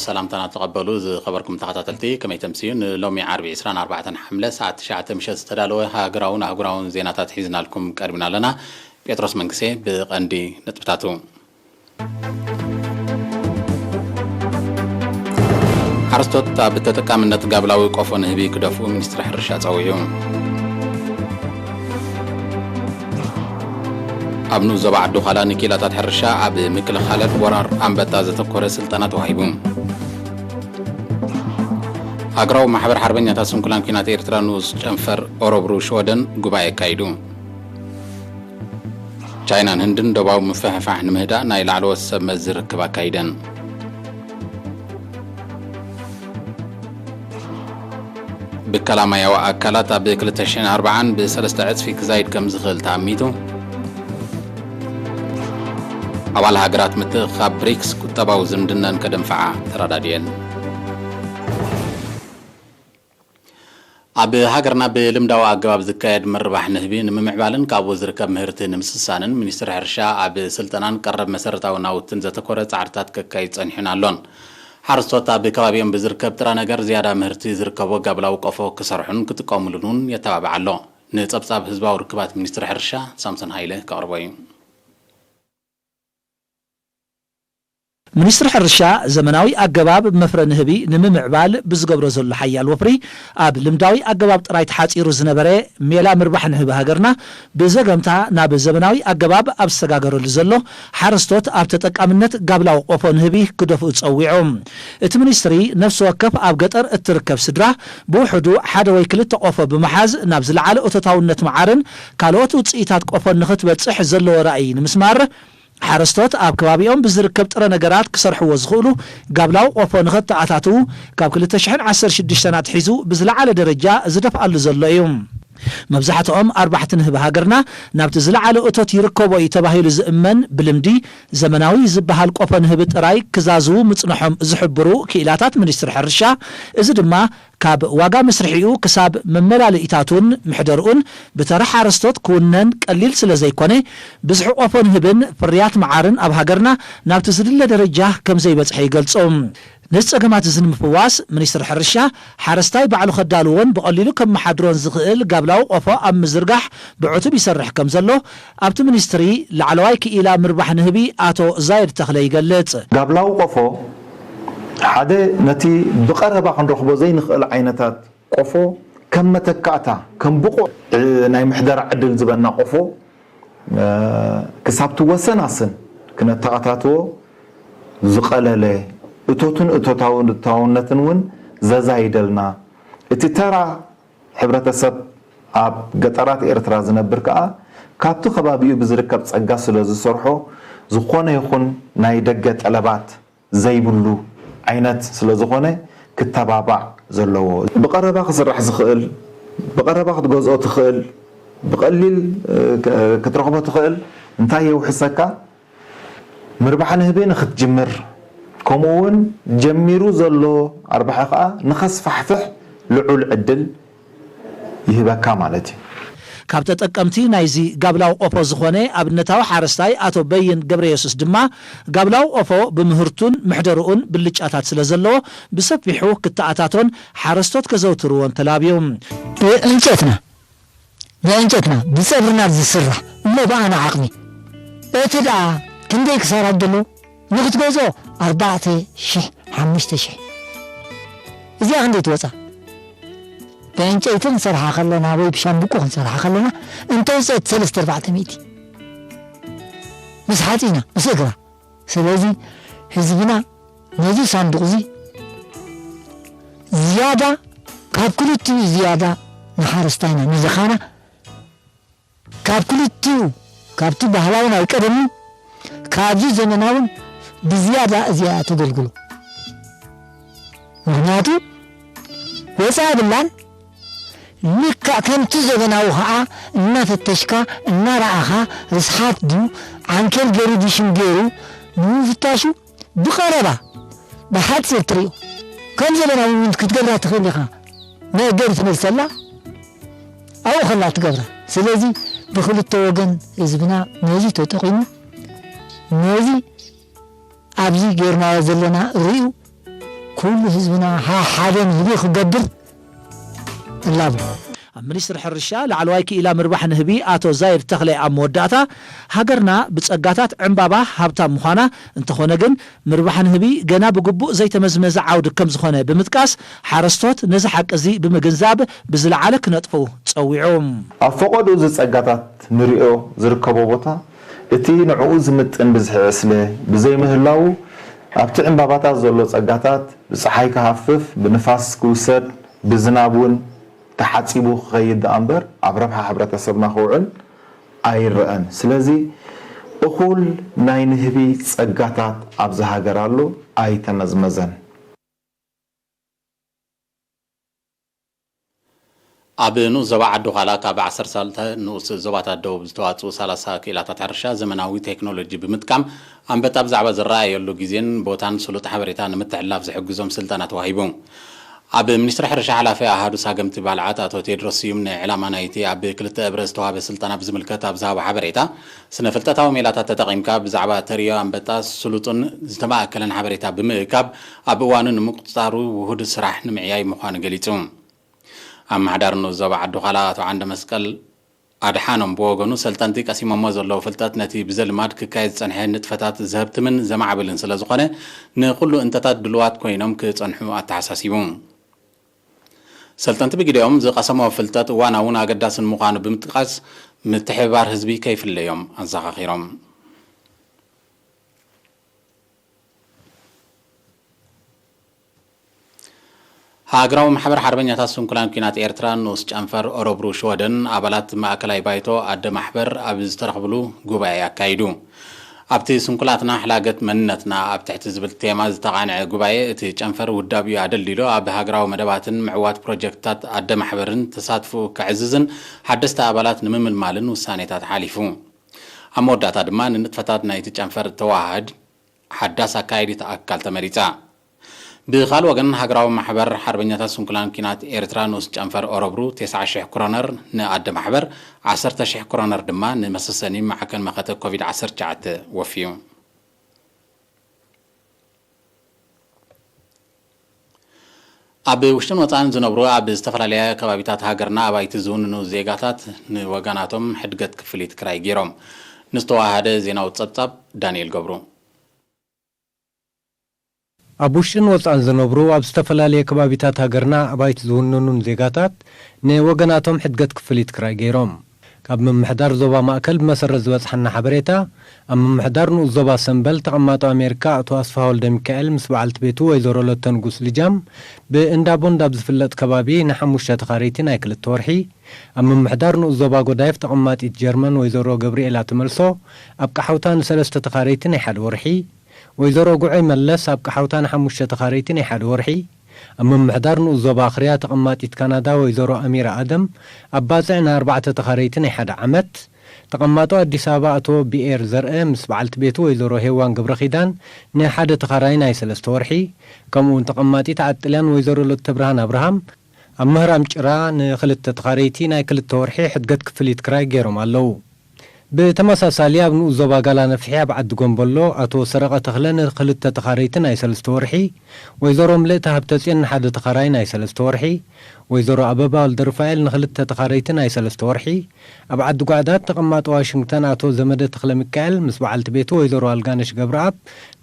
ሰላምታና ተቐበሉ ዝኸበርኩም ተኸታተልቲ፣ ከመይ ተምስዩ? ንሎሚ ዓርቢ ዕስራን ኣርባዕተን ሓምለ ሰዓት ትሽዓተ ምሸት ዝተዳለወ ሃገራውን ኣህጉራውን ዜናታት ሒዝናልኩም ቀርብና ኣለና። ጴጥሮስ መንግሴ ብቐንዲ ነጥብታቱ። ሓረስቶት ኣብ ተጠቃምነት ጋብላዊ ቆፎ ንህቢ ክደፍኡ ሚኒስትሪ ሕርሻ ጸዊዑ። ኣብ ንኡስ ዞባ ዓዲ ዃላ ንክኢላታት ሕርሻ ኣብ ምክልኻል ወራር ኣንበጣ ዘተኮረ ስልጠና ተዋሂቡ። ሃገራዊ ማሕበር ሓርበኛታት ስንኩላን ኲናት ኤርትራ ንኡስ ጨንፈር ኦሮብሩ ሽወደን ጉባኤ ኣካይዱ። ቻይናን ህንድን ዶባዊ ምፍሕፋሕ ንምህዳእ ናይ ላዕለዎት ሰብ መዚ ርክብ ኣካይደን። ብከላ ማያዊ ኣካላት ኣብ ክልተ ሽሕን ኣርባዓን ብሰለስተ ዕጽፊ ክዛይድ ከም ዝኽእል ተኣሚቱ። ኣባል ሃገራት ምትእኽኻብ ብሪክስ ቁጠባዊ ዝምድናን ከደንፍዓ ተረዳድየን። ኣብ ሃገርና ብልምዳዊ ኣገባብ ዝካየድ ምርባሕ ንህቢ ንምምዕባልን ካብኡ ዝርከብ ምህርቲ ንምስሳንን ሚኒስትሪ ሕርሻ ኣብ ስልጠናን ቀረብ መሰረታዊ ናውትን ዘተኮረ ጻዕርታት ከካይድ ጸኒሑን ኣሎን። ሓረስቶት ኣብ ከባቢኦም ብዝርከብ ጥረ ነገር ዝያዳ ምህርቲ ዝርከቦ ጋብላዊ ቆፎ ክሰርሑን ክጥቀሙሉን እውን የተባብዕ ኣሎ። ንጸብጻብ ህዝባዊ ርክባት ሚኒስትሪ ሕርሻ ሳምሶን ሃይለ ከቕርቦ እዩ። ሚኒስትሪ ሕርሻ ዘመናዊ ኣገባብ መፍረ ንህቢ ንምምዕባል ብዝገብሮ ዘሎ ሓያል ወፍሪ፣ ኣብ ልምዳዊ ኣገባብ ጥራይ ተሓጺሩ ዝነበረ ሜላ ምርባሕ ንህቢ ሃገርና ብዘገምታ ናብ ዘመናዊ ኣገባብ ኣብ ዝሰጋገረሉ ዘሎ፣ ሓረስቶት ኣብ ተጠቃምነት ጋብላዊ ቆፎ ንህቢ ክደፍኡ ጸዊዑ። እቲ ሚኒስትሪ፣ ነፍሲ ወከፍ ኣብ ገጠር እትርከብ ስድራ ብውሕዱ ሓደ ወይ ክልተ ቆፎ ብምሓዝ ናብ ዝለዓለ እቶታውነት መዓርን ካልኦት ውጽኢታት ቆፎን ንኽትበጽሕ ዘለዎ ራእይ ንምስማር፣ ሓረስቶት ኣብ ከባቢኦም ብዝርከብ ጥረ ነገራት ክሰርሕዎ ዝኽእሉ ጋብላዊ ቆፎ ንኸተኣታትዉ ካብ ክልተ ሽሕን ዓሰርተ ሽዱሽተን ኣትሒዙ ብዝለዓለ ደረጃ ዝደፍኣሉ ዘሎ እዩ። መብዛሕትኦም ኣርባሕቲ ንህቢ ሃገርና ናብቲ ዝለዓለ እቶት ይርከቦ እዩ ተባሂሉ ዝእመን ብልምዲ ዘመናዊ ዝበሃል ቆፎ ንህቢ ጥራይ ክዛዝዉ ምጽንሖም ዝሕብሩ ክኢላታት ሚኒስትሪ ሕርሻ፣ እዚ ድማ ካብ ዋጋ መስርሒኡ ክሳብ መመላለኢታቱን ምሕደርኡን ብተራ ሓረስቶት ክውነን ቀሊል ስለ ዘይኮነ፣ ብዝሒ ቆፎ ንህብን ፍርያት መዓርን ኣብ ሃገርና ናብቲ ዝድለ ደረጃ ከም ዘይበጽሐ ይገልጹ። ነዚ ጸገማት እዚ ንምፍዋስ፣ ሚኒስትሪ ሕርሻ፣ ሓረስታይ ባዕሉ ከዳልዎን ብቐሊሉ ከመሓድሮን ዝኽእል ጋብላዊ ቆፎ ኣብ ምዝርጋሕ ብዕቱብ ይሰርሕ ከም ዘሎ፣ ኣብቲ ሚኒስትሪ ላዕለዋይ ክኢላ ምርባሕ ንህቢ ኣቶ ዛየድ ተኽለ ይገልጽ። ጋብላዊ ቆፎ ሓደ ነቲ ብቐረባ ክንረኽቦ ዘይንኽእል ዓይነታት ቆፎ ከም መተካእታ፣ ከም ብቑዕ ናይ ምሕደራ ዕድል ዝበና ቆፎ ክሳብ ትወሰን ኣስን ክነተኣታትዎ ዝቐለለ፣ እቶቱን እቶታውነትን እውን ዘዛይደልና፣ እቲ ተራ ሕብረተሰብ ኣብ ገጠራት ኤርትራ ዝነብር ከኣ ካብቲ ከባቢኡ ብዝርከብ ጸጋ ስለ ዝሰርሖ፣ ዝኾነ ይኹን ናይ ደገ ጠለባት ዘይብሉ ዓይነት ስለ ዝኾነ ክተባባዕ ዘለዎ። ብቐረባ ክስራሕ ዝኽእል፣ ብቐረባ ክትገዝኦ ትኽእል፣ ብቐሊል ክትረኽቦ ትኽእል እንታይ የውሕሰካ? ምርባሕ ንህቢ ንኽትጅምር፣ ከምኡ እውን ጀሚሩ ዘሎ ኣርባሒ ከኣ ንኸስፋሕፍሕ ልዑል ዕድል ይህበካ ማለት እዩ። ካብ ተጠቀምቲ ናይዚ ጋብላዊ ቆፎ ዝኾነ ኣብነታዊ ሓረስታይ ኣቶ በይን ገብረየሱስ ድማ፣ ጋብላዊ ቆፎ ብምህርቱን ምሕደርኡን ብልጫታት ስለ ዘለዎ፣ ብሰፊሑ ክተኣታቶን ሓረስቶት ከዘውትርዎን ተላብዩ። ብዕንጨትና ብዕንጨትና ብጸብርና ዝስራሕ እሞ ብኣና ዓቕሚ እቲ ደኣ ክንደይ ክሳራት ደሎ ንኽትገዝኦ ኣርባዕተ ሽሕ ሓሙሽተ ሽሕ እዚኣ ክንደይ ትወጻ ብዕንጨይቲ ክንሰርሓ ከለና ወይ ብሻምብቆ ክንሰርሓ ከለና እንተውጸት ሰለስተ ኣርባዕተ ሚእቲ ምስ ሓጺና ምስ እግራ ስለዚ ህዝብና ነዚ ሳንዱቕ እዚ ዝያዳ ካብ ክልቲኡ ዝያዳ ንሓረስታይና ንድኻና ካብ ክልቲኡ ካብቲ ባህላዊ ናይ ቀደምን ካብዚ ዘመናውን ብዝያዳ እዚኣ እያ ተገልግሎ። ምኽንያቱ ወፃ የብላን። ልክዕ ከምቲ ዘበናዊ ኸዓ እናፈተሽካ እናረኣኻ ርስሓት ድዩ ዓንኬል ገይሩ ድዩ ሽም ገይሩ ብምፍታሹ ብቐረባ ብሓፂር ትሪኦ ከም ዘበናዊ እውን ክትገብራ ትኽእል ኢኻ። መእገዲ ትመልሰላ ኣብኡ ከላ ትገብራ። ስለዚ ብኽልተ ወገን ህዝብና ነዚ ተጠቒሙ ነዚ ኣብዚ ገይርናዮ ዘለና ርእዩ ኩሉ ህዝብና ሓደ ንህቢ ክገብር እላቦ። ኣብ ሚኒስትሪ ሕርሻ ላዕለዋይ ክኢላ ምርባሕ ንህቢ ኣቶ ዛይድ ተኽለ ኣብ መወዳእታ፣ ሃገርና ብጸጋታት ዕምባባ ሃብታም ምዃና፣ እንተኾነ ግን ምርባሕ ንህቢ ገና ብግቡእ ዘይተመዝመዘ ዓውዲ ከም ዝኾነ ብምጥቃስ፣ ሓረስቶት ነዚ ሓቂ እዚ ብምግንዛብ ብዝለዓለ ክነጥፉ ጸዊዑ። ኣብ ፈቐዶ እዚ ጸጋታት ንሪኦ ዝርከቦ ቦታ፣ እቲ ንዕኡ ዝምጥን ብዝሒ ዕስለ ብዘይምህላዉ፣ ኣብቲ ዕምባባታት ዘሎ ጸጋታት ብጸሓይ ክሃፍፍ፣ ብንፋስ ክውሰድ፣ ብዝናብ እውን ተሓጺቡ ክኸይድ ደኣ እምበር፣ ኣብ ረብሓ ሕብረተሰብና ክውዕል ኣይረኣን። ስለዚ፣ እኹል ናይ ንህቢ ጸጋታት ኣብዚ ሃገር ኣሎ፣ ኣይተመዝመዘን። ኣብ ንኡስ ዞባ ዓዲ ዃላ ካብ ዓሰርተ ሰለስተ ንኡስ ዞባታት ደቡብ ዝተዋጽኡ ሰላሳ ክኢላታት ሕርሻ ዘመናዊ ቴክኖሎጂ ብምጥቃም ኣንበጣ ብዛዕባ ዝረኣየሉ ግዜን ቦታን ስሉጥ ሓበሬታ ንምትሕልላፍ ዝሕግዞም ስልጠና ተዋሂቡ። ኣብ ሚኒስትሪ ሕርሻ ሓላፊ ኣሃዱ ሳገምቲ ባልዓት ኣቶ ቴድሮስ ስዩም ንዕላማ ናይቲ ኣብ ክልተ እብረ ዝተዋህበ ስልጠና ብዝምልከት ኣብ ዝሃቦ ሓበሬታ፣ ስነ ፍልጠታዊ ሜላታት ተጠቒምካ ብዛዕባ ተርእዮ ኣንበጣ ስሉጥን ዝተማእከለን ሓበሬታ ብምእካብ ኣብ እዋኑ ንምቁጽጻሩ ውሁድ ስራሕ ንምዕያይ ምዃኑ ገሊጹ። ኣመሓዳሪ ንኡስ ዞባ ዓዲ ዃላ ኣቶ ዓንደ መስቀል ኣድሓኖም ብወገኑ፣ ሰልጠንቲ ቀሲሞሞ ዘለዉ ፍልጠት ነቲ ብዘልማድ ክካየድ ዝጸንሐ ንጥፈታት ዘህብትምን ዘማዕብልን ስለ ዝኾነ፣ ንኹሉ እንተታት ድሉዋት ኮይኖም ክጸንሑ ኣተሓሳሲቡ። ሰልጠንቲ ብግዲኦም ዝቐሰምዎ ፍልጠት እዋናውን ኣገዳስን ምዃኑ ብምጥቃስ፣ ምትሕብባር ህዝቢ ከይፍለዮም ኣዘኻኺሮም። ሃገራዊ ማሕበር ሓርበኛታት ስንኩላን ኲናት ኤርትራ ንኡስ ጨንፈር ኦረብሩ ሽወደን ኣባላት ማእከላይ ባይቶ ኣደ ማሕበር ኣብ ዝተረኽብሉ ጉባኤ ኣካይዱ። ኣብቲ ስንኩላትና ሕላገት መንነትና ኣብ ትሕቲ ዝብል ቴማ ዝተቓንዐ ጉባኤ፣ እቲ ጨንፈር ውዳቢኡ ኣደልዲሉ ኣብ ሃገራዊ መደባትን ምዕዋት ፕሮጀክትታት ኣደ ማሕበርን ተሳትፎኡ ከዕዝዝን ሓደስቲ ኣባላት ንምምልማልን ውሳኔታት ሓሊፉ። ኣብ መወዳእታ ድማ ንንጥፈታት ናይቲ ጨንፈር ተዋሃህድ ሓዳስ ኣካያዲት ኣካል ተመሪጻ። ብኻልእ ወገን፣ ሃገራዊ ማሕበር ሓርበኛታት ስንኩላን ኲናት ኤርትራ ንኡስ ጨንፈር ኦረብሩ፣ ተስዓ ሽሕ ክሮነር ንኣደ ማሕበር፣ ዓሰርተ ሽሕ ክሮነር ድማ ንመሰሰኒ ማዕከን መኸተ ኮቪድ ዓሰርተ ትሽዓተ ወፍዩ። ኣብ ውሽጥን ወጻእን ዝነብሩ ኣብ ዝተፈላለያ ከባቢታት ሃገርና ኣባይቲ ዝውንኑ ዜጋታት ንወገናቶም ሕድገት ክፍሊት ክራይ ገይሮም። ንዝተዋሃደ ዜናዊ ጸብጻብ ዳንኤል ገብሩ። ኣብ ውሽጥን ወጻእን ዝነብሩ ኣብ ዝተፈላለየ ከባቢታት ሃገርና ኣባይቲ ዝውንኑን ዜጋታት ንወገናቶም ሕድገት ክፍሊት ክራይ ገይሮም። ካብ ምምሕዳር ዞባ ማእከል ብመሰረት ዝበጽሓና ሓበሬታ፣ ኣብ ምምሕዳር ንኡስ ዞባ ሰምበል ተቐማጦ ኣሜሪካ ኣቶ ኣስፍሃ ወልደሚካኤል ምስ በዓልቲ ቤቱ ወይዘሮ ለተንጉስ ልጃም ብእንዳ ቦንድ ኣብ ዝፍለጥ ከባቢ ንሓሙሽተ ተኻረይቲ ናይ ክልተ ወርሒ፣ ኣብ ምምሕዳር ንኡስ ዞባ ጎዳይፍ ተቐማጢት ጀርመን ወይዘሮ ገብርኤላ ትመልሶ ኣብ ቀሓውታ ንሰለስተ ተኻረይቲ ናይ ሓደ ወርሒ፣ ወይዘሮ ጉዐይ መለስ ኣብ ቀሓውታ ንሓሙሽተ ተኻረይቲ ናይ ሓደ ወርሒ፣ ኣብ ምምሕዳር ንኡስ ዞባ ኣኽርያ ተቐማጢት ካናዳ ወይዘሮ ኣሚራ ኣደም ኣብ ባጽዕ ንኣርባዕተ ተኻረይቲ ናይ ሓደ ዓመት፣ ተቐማጦ ኣዲስ ኣበባ ኣቶ ቢኤር ዘርአ ምስ በዓልቲ ቤቱ ወይዘሮ ሄዋን ገብረኺዳን ንሓደ ተኻራይ ናይ ሰለስተ ወርሒ፣ ከምኡውን ተቐማጢት ዓዲ ጥልያን ወይዘሮ ለተብርሃን ኣብርሃም ኣብ ምህራም ጭራ ንኽልተ ተኻረይቲ ናይ ክልተ ወርሒ ሕድገት ክፍሊት ክራይ ገይሮም ኣለዉ። ብተመሳሳሊ ኣብ ንኡስ ዞባ ጋላ ነፍሒ ኣብ ዓዲ ጎምበሎ ኣቶ ሰረቐ ተኽለ ንኽልተ ተኻረይቲ ናይ ሰለስተ ወርሒ፣ ወይዘሮ ምልእቲ ሃብተጽዮን ንሓደ ተኻራይ ናይ ሰለስተ ወርሒ፣ ወይዘሮ ኣበባ ወልደሩፋኤል ንኽልተ ተኻረይቲ ናይ ሰለስተ ወርሒ፣ ኣብ ዓዲ ጓዕዳት ተቐማጦ ዋሽንግተን ኣቶ ዘመደ ተኽለ ሚካኤል ምስ በዓልቲ ቤቱ ወይዘሮ ኣልጋነሽ ገብረኣብ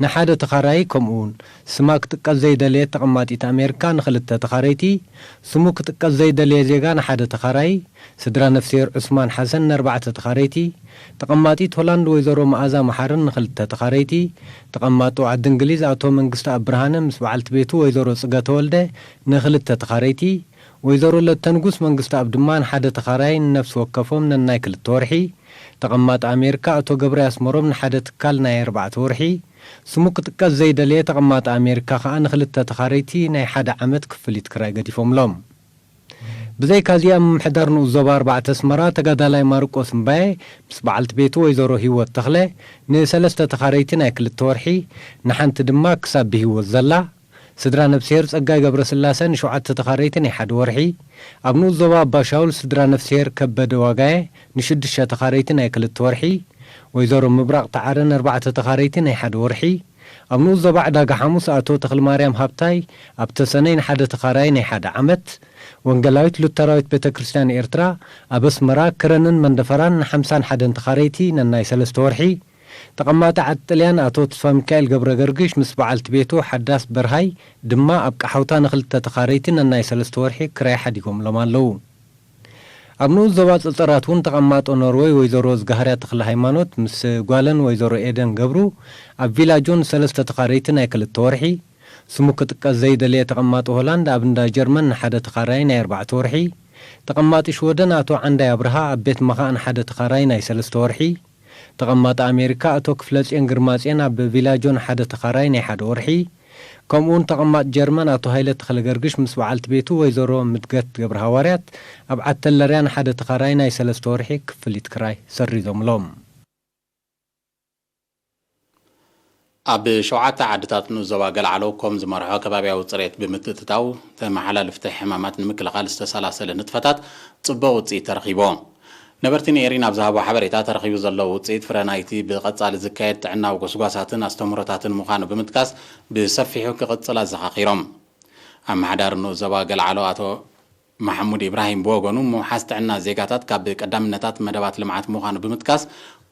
ንሓደ ተኻራይ፣ ከምኡውን ስማ ክጥቀስ ዘይደለየት ተቐማጢት ኣሜሪካ ንኽልተ ተኻረይቲ፣ ስሙ ክጥቀስ ዘይደለየ ዜጋ ንሓደ ተኻራይ፣ ስድራ ነፍስሄር ዑስማን ሓሰን ንኣርባዕተ ተኻረይቲ፣ ተቐማጢት ሆላንድ ወይዘሮ መኣዛ መሓርን ንኽልተ ተኻረይቲ፣ ተቐማጦ ዓዲ እንግሊዝ ኣቶ መንግስተኣብ ብርሃነ ምስ በዓልቲ ቤቱ ወይዘሮ ጽገ ተወልደ ንኽልተ ተኻረይቲ፣ ወይዘሮ ለተንጉስ መንግስተኣብ ድማ ንሓደ ተኻራይ ንነፍሲ ወከፎም ነናይ ክልተ ወርሒ፣ ተቐማጢ ኣሜሪካ ኣቶ ገብረ ኣስመሮም ንሓደ ትካል ናይ ኣርባዕተ ወርሒ፣ ስሙ ክጥቀስ ዘይደለየ ተቐማጢ ኣሜሪካ ከኣ ንኽልተ ተኻረይቲ ናይ ሓደ ዓመት ክፍሊት ክራይ ገዲፎምሎም። ብዘይካዚ ኣብ ምምሕዳር ንኡስ ዞባ ኣርባዕተ ኣስመራ ተጋዳላይ ማርቆስ እምባየ ምስ በዓልቲ ቤቱ ወይዘሮ ሂወት ተኽለ ንሰለስተ ተኻረይቲ ናይ ክልተ ወርሒ፣ ንሓንቲ ድማ ክሳብ ብሂወት ዘላ፣ ስድራ ነፍስሄር ጸጋይ ገብረስላሰ ንሸውዓተ ተኻረይቲ ናይ ሓደ ወርሒ፣ ኣብ ንኡስ ዞባ ኣባሻውል ስድራ ነፍስሄር ከበደ ዋጋየ ንሽዱሽተ ተኻረይቲ ናይ ክልተ ወርሒ፣ ወይዘሮ ምብራቕ ተዓረ ንኣርባዕተ ተኻረይቲ ናይ ሓደ ወርሒ፣ ኣብ ንኡስ ዞባ ዕዳጋ ሓሙስ ኣቶ ተኽልማርያም ሃብታይ፣ ኣብ ተሰነይ ንሓደ ተኻራይ ናይ ሓደ ዓመት፣ ወንጌላዊት ሉተራዊት ቤተ ክርስቲያን ኤርትራ፣ ኣብ ኣስመራ፣ ክረንን መንደፈራን ንሓምሳን ሓደን ተኻረይቲ ነናይ ሰለስተ ወርሒ፣ ተቐማጢ ዓዲ ጥልያን ኣቶ ተስፋ ሚካኤል ገብረ ገርግሽ ምስ በዓልቲ ቤቱ ሓዳስ በርሃይ ድማ ኣብ ቀሓውታ ንኽልተ ተኻረይቲ ነናይ ሰለስተ ወርሒ ክራይ ሓዲጎምሎም ኣለዉ። ኣብ ንኡስ ዞባ ጸጸራት እውን ተቐማጦ ኖርወይ ወይዘሮ ዝጋሃርያ ተኽለ ሃይማኖት ምስ ጓለን ወይዘሮ ኤደን ገብሩ ኣብ ቪላጆ ንሰለስተ ተኻረይቲ ናይ ክልተ ወርሒ፣ ስሙ ክጥቀስ ዘይደለየ ተቐማጦ ሆላንድ ኣብ እንዳ ጀርመን ንሓደ ተኻራይ ናይ ኣርባዕተ ወርሒ፣ ተቐማጢ ሽወደን ኣቶ ዓንዳይ ኣብርሃ ኣብ ቤት መኻእ ንሓደ ተኻራይ ናይ ሰለስተ ወርሒ፣ ተቐማጢ ኣሜሪካ ኣቶ ክፍለጽዮን ግርማጽዮን ኣብ ቪላጆ ንሓደ ተኻራይ ናይ ሓደ ወርሒ፣ ከምኡውን ተቐማጢ ጀርመን ኣቶ ሃይለ ተኽለገርግሽ ምስ በዓልቲ ቤቱ ወይዘሮ ምድገት ገብረ ሃዋርያት ኣብ ዓተለርያ ንሓደ ተኻራይ ናይ ሰለስተ ወርሒ ክፍሊት ክራይ ሰሪዞምሎም። ኣብ ሸውዓተ ዓድታት ንኡስ ዞባ ገለዓሎ ኮም ዝመርሖ ከባብያዊ ጽሬት ብምትእትታው ተመሓላልፍቲ ሕማማት ንምክልኻል ዝተሰላሰለ ንጥፈታት ጽቡቕ ውጽኢት ተረኺቦ። ነበርቲ ንኤሪና ኣብ ዝሃቦ ሓበሬታ፣ ተረኺቡ ዘሎ ውጽኢት ፍረ ናይቲ ብቐጻሊ ዝካየድ ጥዕናዊ ጎስጓሳትን ኣስተምህሮታትን ምዃኑ ብምጥቃስ፣ ብሰፊሑ ክቕጽል ኣዘኻኺሮም። ኣመሓዳሪ ንኡስ ዞባ ገለዓሎ ኣቶ መሓሙድ ኢብራሂም ብወገኑ፣ ምውሓስ ጥዕና ዜጋታት ካብ ቀዳምነታት መደባት ልምዓት ምዃኑ ብምጥቃስ፣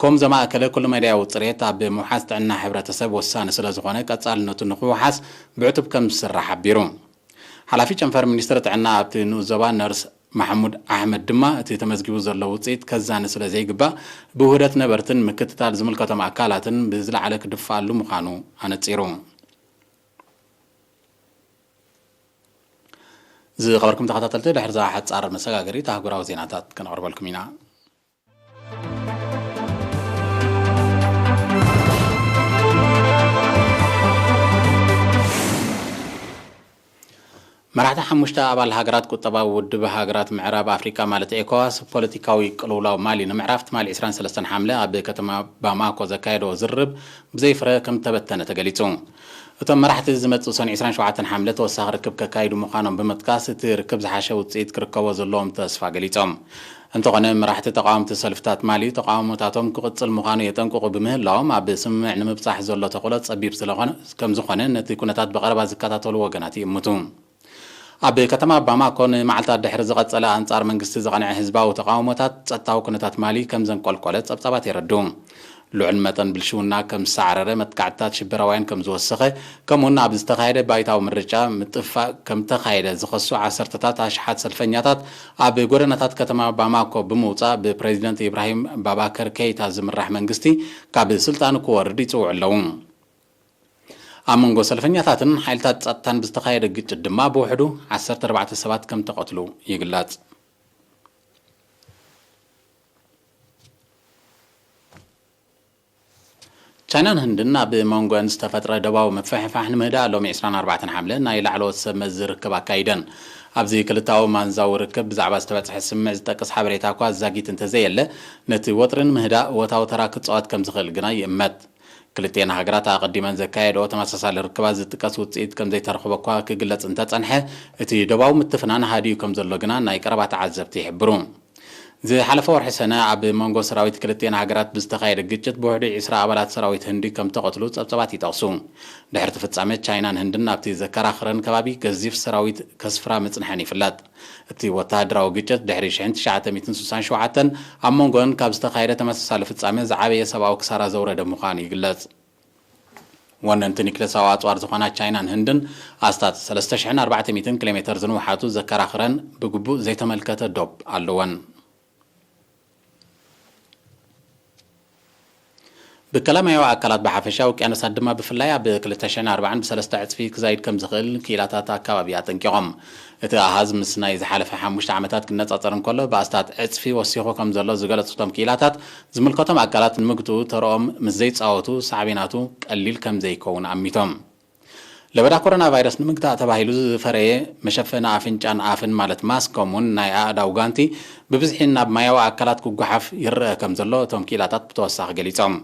ኮም ዘማእከለ ኩሉ መዳያዊ ጽሬት ኣብ ምውሓስ ጥዕና ሕብረተሰብ ወሳኒ ስለ ዝኾነ፣ ቀጻልነቱ ንኽውሓስ ብዕቱብ ከም ዝስራሕ ሓቢሩ። ሓላፊ ጨንፈር ሚኒስትሪ ጥዕና ኣብቲ ንኡስ ዞባ ነርስ ማሕሙድ ኣሕመድ ድማ፣ እቲ ተመዝጊቡ ዘሎ ውጽኢት ከዛኒ ስለ ዘይግባእ፣ ብውህደት ነበርትን ምክትታል ዝምልከቶም ኣካላትን ብዝለዓለ ክድፍኣሉ ምዃኑ ኣነጺሩ። ዝኸበርኩም ተኸታተልቲ፣ ድሕሪ እዛ ሓጻር መሰጋገሪት ኣህጉራዊ ዜናታት ከነቕርበልኩም ኢና። መራሕቲ ሓሙሽተ ኣባል ሃገራት ቁጠባዊ ውድብ ሃገራት ምዕራብ ኣፍሪቃ ማለት ኤኮዋስ፣ ፖለቲካዊ ቅልውላው ማሊ ንምዕራፍ ትማሊ ዕስራን ሰለስተን ሓምለ ኣብ ከተማ ባማኮ ዘካየዶ ዝርርብ ብዘይ ፍረ ከም ተበተነ ተገሊጹ። እቶም መራሕቲ ዝመጽእ ሰኑይ ዕስራን ሸውዓተን ሓምለ ተወሳኺ ርክብ ከካይዱ ምዃኖም ብምጥቃስ፣ እቲ ርክብ ዝሓሸ ውጽኢት ክርከቦ ዘለዎም ተስፋ ገሊጾም። እንተኾነ፣ መራሕቲ ተቓወምቲ ሰልፍታት ማሊ ተቓውሞታቶም ክቕጽል ምዃኑ የጠንቅቑ ብምህላዎም፣ ኣብ ስምምዕ ንምብጻሕ ዘሎ ተኽእሎ ጸቢብ ስለኾነ፣ ከም ዝኾነ ነቲ ኩነታት ብቐረባ ዝከታተሉ ወገናት ይእምቱ። ኣብ ከተማ ባማኮ ንመዓልታት ድሕሪ ዝቐጸለ ኣንጻር መንግስቲ ዝቐንዐ ህዝባዊ ተቓውሞታት፣ ጸጥታዊ ኩነታት ማሊ ከም ዘንቆልቆለ ጸብጻባት የረድኡ። ልዑል መጠን ብልሽውና ከም ዝሰዓረረ፣ መጥቃዕትታት ሽበራውያን ከም ዝወሰኸ፣ ከምኡውን ኣብ ዝተኻየደ ባይታዊ ምርጫ ምጥፋእ ከም ተኻየደ ዝኸሱ ዓሰርተታት ኣሽሓት ሰልፈኛታት ኣብ ጎደናታት ከተማ ባማኮ ብምውጻእ፣ ብፕሬዚደንት ኢብራሂም ባባከር ኬይታ ዝምራሕ መንግስቲ ካብ ስልጣኑ ክወርድ ይጽውዑ ኣለዉ። ኣብ መንጎ ሰልፈኛታትን ሓይልታት ጸጥታን ብዝተኻየደ ግጭት ድማ ብውሕዱ ዓሰርተ ኣርባዕተ ሰባት ከም ተቐትሉ ይግለጽ። ቻይናን ህንድን ኣብ መንጎን ዝተፈጥረ ደባዊ ምፍሕፋሕ ንምህዳእ ሎሚ ዕስራን ኣርባዕተን ሓምለ ናይ ላዕለዎት ሰብ መዚ ርክብ ኣካይደን። ኣብዚ ክልታዊ ማንዛዊ ርክብ ብዛዕባ ዝተበጽሐ ስምምዕ ዝጠቅስ ሓበሬታ እኳ ዛጊት እንተዘየለ፣ ነቲ ወጥሪ ንምህዳእ እወታዊ ተራ ክጻወት ከም ዝኽእል ግና ይእመት። ክልቲኤን ሃገራት ኣቐዲመን ዘካየድኦ ተመሳሳሊ ርክባት ዝጥቀስ ውጽኢት ከም ዘይተረኽበ እኳ ክግለጽ እንተጸንሐ፣ እቲ ደባዊ ምትፍናን ሃዲኡ ከም ዘሎ ግና ናይ ቀረባ ተዓዘብቲ ይሕብሩ። ዝሓለፈ ወርሒ ሰነ ኣብ መንጎ ሰራዊት ክልቲኤን ሃገራት ብዝተኻየደ ግጭት ብውሕዱ ዕስራ ኣባላት ሰራዊት ህንዲ ከም ተቐትሉ ጸብጻባት ይጠቕሱ። ድሕሪ እቲ ፍጻመ፣ ቻይናን ህንድን ኣብቲ ዘከራኽረን ከባቢ ገዚፍ ሰራዊት ከስፍራ ምጽንሐን ይፍለጥ። እቲ ወተሃደራዊ ግጭት ድሕሪ ሽሕን ትሽዓተ ሚእትን ስሳን ሸውዓተን ኣብ መንጎን ካብ ዝተኻየደ ተመሳሳሊ ፍጻመ ዝዓበየ ሰብኣዊ ክሳራ ዘውረደ ምዃኑ ይግለጽ። ወነንቲ ኒክለሳዊ ኣጽዋር ዝኾና ቻይናን ህንድን ኣስታት ሰለስተ ሽሕን ኣርባዕተ ሚእትን ኪሎ ሜተር ዝንውሓቱ ዘከራኽረን ብግቡእ ዘይተመልከተ ዶብ ኣለወን። ብከላ ማያዊ ኣካላት ብሓፈሻ፣ ውቅያኖሳት ድማ ብፍላይ ኣብ ክልተ ሽሕን ኣርባዓን ብሰለስተ ዕጽፊ ክዛይድ ከም ዝኽእል ክኢላታት ኣካባቢ ኣጠንቂቖም። እቲ ኣሃዝ ምስ ናይ ዝሓለፈ ሓሙሽተ ዓመታት ክነጻጸር እንከሎ፣ ብኣስታት ዕጽፊ ወሲኹ ከም ዘሎ ዝገለጹ እቶም ክኢላታት፣ ዝምልከቶም ኣካላት ንምግትኡ ተርኦም ምስ ዘይጻወቱ፣ ሳዕቤናቱ ቀሊል ከም ዘይከውን ኣሚቶም። ለበዳ ኮሮና ቫይረስ ንምግታእ ተባሂሉ ዝፈረየ መሸፈኒ ኣፍንጫን ኣፍን፣ ማለት ማስክ፣ ከምኡውን ናይ ኣእዳው ጓንቲ ብብዝሒ ናብ ማያዊ ኣካላት ክጓሓፍ ይረአ ከም ዘሎ እቶም ክኢላታት ብተወሳኺ ገሊጾም።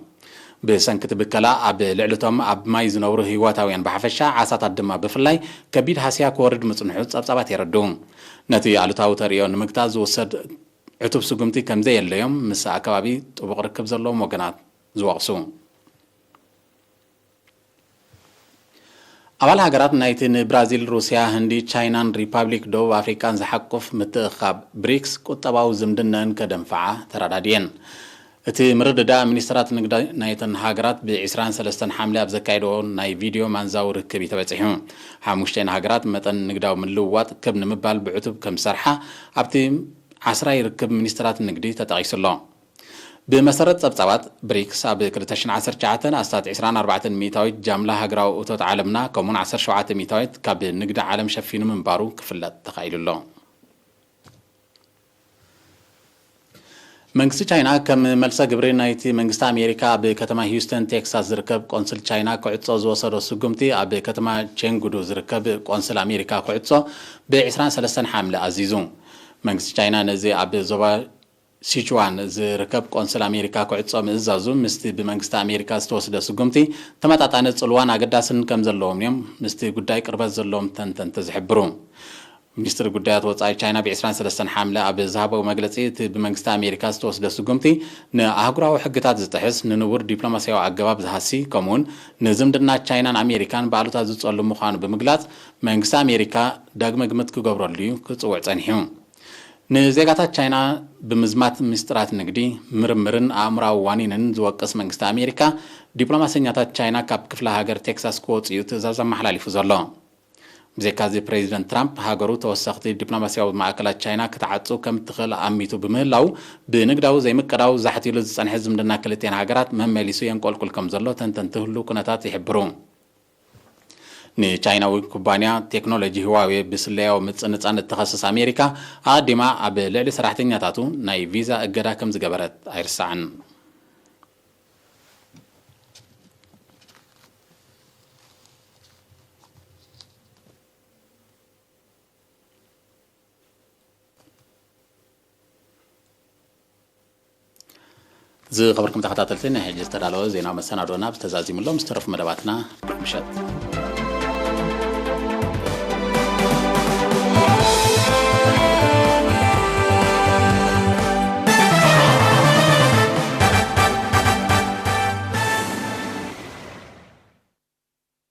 ብሰንኪ እቲ ብከላ፣ ኣብ ልዕሊ እቶም ኣብ ማይ ዝነብሩ ህይወታውያን ብሓፈሻ፣ ዓሳታት ድማ ብፍላይ፣ ከቢድ ሃስያ ክወርድ ምጽንሑ ጸብጻባት የረድኡ። ነቲ ኣሉታዊ ተርእዮ ንምግታእ ዝውሰድ ዕቱብ ስጉምቲ ከም ዘየለዮም ምስ ኣከባቢ ጥቡቕ ርክብ ዘለዎም ወገናት ዝወቕሱ። ኣባል ሃገራት ናይቲ ንብራዚል፣ ሩስያ፣ ህንዲ፣ ቻይናን ሪፓብሊክ ደቡብ ኣፍሪቃን ዝሓቁፍ ምትእኽኻብ ብሪክስ ቁጠባዊ ዝምድነን ከደንፍዓ ተረዳድየን። እቲ ምርድዳእ ሚኒስትራት ንግዲ ናይተን ሃገራት ብ ዕስራን ሰለስተን ሓምለ ኣብ ዘካየድዎ ናይ ቪድዮ ማንዛዊ ርክብ እዩ ተበጺሑ። ሓሙሽተን ሃገራት መጠን ንግዳዊ ምልውዋጥ ክብ ንምባል ብዕቱብ ከም ዝሰርሓ ኣብቲ ዓስራይ ርክብ ሚኒስትራት ንግዲ ተጠቒሱ ኣሎ። ብመሰረት ጸብጻባት ብሪክስ ኣብ ክልተ ሽሕን ዓሰርተ ትሽዓተን ኣስታት ዕስራን ኣርባዕተን ሚእታዊት ጃምላ ሃገራዊ እቶት ዓለምና ከምኡን ዓሰርተ ሸውዓተ ሚእታዊት ካብ ንግዲ ዓለም ሸፊኑ ምንባሩ ክፍለጥ ተኻኢሉ ኣሎ። መንግስቲ ቻይና ከም መልሰ ግብሪ ናይቲ መንግስቲ ኣሜሪካ ኣብ ከተማ ሂውስተን ቴክሳስ ዝርከብ ቆንስል ቻይና ክዕጾ ዝወሰዶ ስጉምቲ ኣብ ከተማ ቼንግዱ ዝርከብ ቆንስል ኣሜሪካ ክዕጾ ብ ዕስራን ሰለስተን ሓምለ ኣዚዙ። መንግስቲ ቻይና ነዚ ኣብ ዞባ ሲቹዋን ዝርከብ ቆንስል ኣሜሪካ ክዕጾ ምእዛዙ ምስቲ ብመንግስቲ ኣሜሪካ ዝተወስደ ስጉምቲ ተመጣጣኒ ጽልዋን ኣገዳስን ከም ዘለዎም እዮም ምስቲ ጉዳይ ቅርበት ዘለዎም ተንተንቲ ዝሕብሩ። ሚኒስትሪ ጉዳያት ወጻኢ ቻይና ብ ዕስራን ሰለስተን ሓምለ ኣብ ዝሃበው መግለጺ እቲ ብመንግስቲ ኣሜሪካ ዝተወስደ ስጉምቲ ንኣህጉራዊ ሕግታት ዝጥሕስ፣ ንንቡር ዲፕሎማስያዊ ኣገባብ ዝሃሲ ከምኡውን ንዝምድና ቻይናን ኣሜሪካን ብኣሉታ ዝጸሉ ምዃኑ ብምግላጽ መንግስቲ ኣሜሪካ ዳግመ ግምት ክገብረሉ እዩ ክጽውዕ ጸኒሑ። ንዜጋታት ቻይና ብምዝማት ምስጢራት ንግዲ፣ ምርምርን ኣእምራዊ ዋኒንን ዝወቅስ መንግስቲ ኣሜሪካ፣ ዲፕሎማሰኛታት ቻይና ካብ ክፍለ ሃገር ቴክሳስ ክወፁ እዩ ትእዛዝ ኣመሓላሊፉ ዘሎ። ብዘይካዚ ፕሬዚደንት ትራምፕ ሃገሩ ተወሰኽቲ ዲፕሎማስያዊ ማእከላት ቻይና ክትዓፁ ከም ትኽእል ኣሚቱ ብምህላው፣ ብንግዳዊ ዘይምቅዳው ዛሕቲሉ ዝፀንሐ ዝምድና ክልቲኤን ሃገራት መመሊሱ የንቆልቁል ከም ዘሎ ተንተንቲ ህሉው ኩነታት ይሕብሩ። ንቻይናዊ ኩባንያ ቴክኖሎጂ ህዋዌ ብስለያዊ ምጽንጻን እትኸስስ ኣሜሪካ፣ ኣቐዲማ ኣብ ልዕሊ ሰራሕተኛታቱ ናይ ቪዛ እገዳ ከም ዝገበረት ኣይርሳዕን። ዝኸበርኩም ተኸታተልቲ፣ ናይ ሕጂ ዝተዳለወ ዜና መሰናዶና ብተዛዚሙ ኣሎ። ምስ ተረፉ መደባትና፣ ምሸት።